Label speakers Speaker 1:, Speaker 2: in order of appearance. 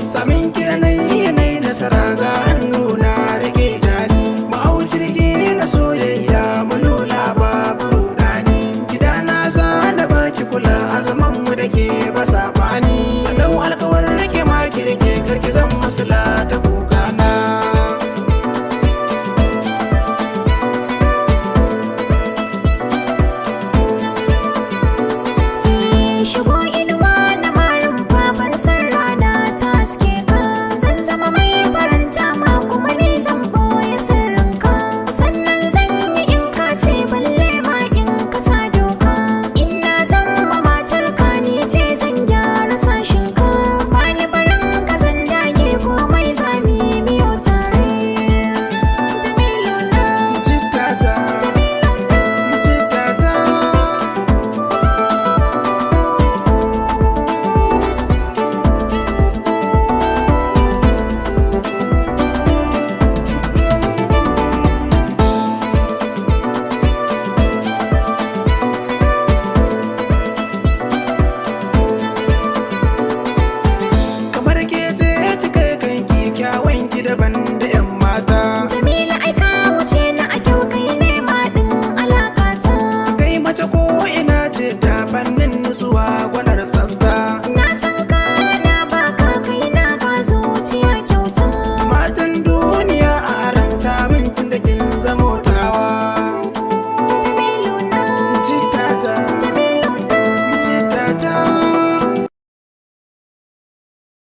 Speaker 1: Samin kira na yi yanayi nasara, ga hannu na rike jani. Mu hau jirgi na soyayya, mu lula babu rudani. Gidana za na baki kula, a zaman mu da ke ba sabani. Dau alkawar rike ma kirke, karki zan musula ta.